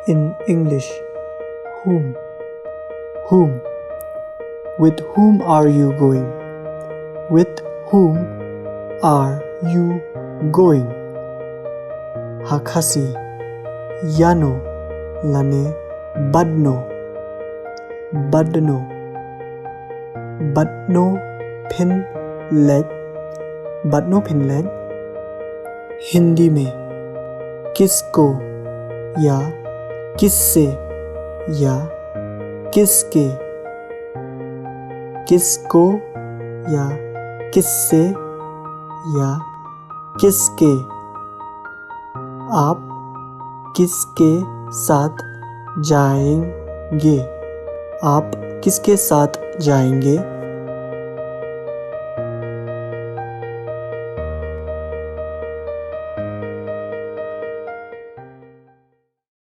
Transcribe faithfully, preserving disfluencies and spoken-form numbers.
In English, whom? Whom? With whom are you going? With whom are you going? Ha Khasi, ïano lane badno? Badno. Badno phin leit? Badno phin leit? हिंदी में, किसको या किससे या किसके? किसको या किससे या किसके? आप किसके साथ जाएंगे? आप किसके साथ जाएंगे?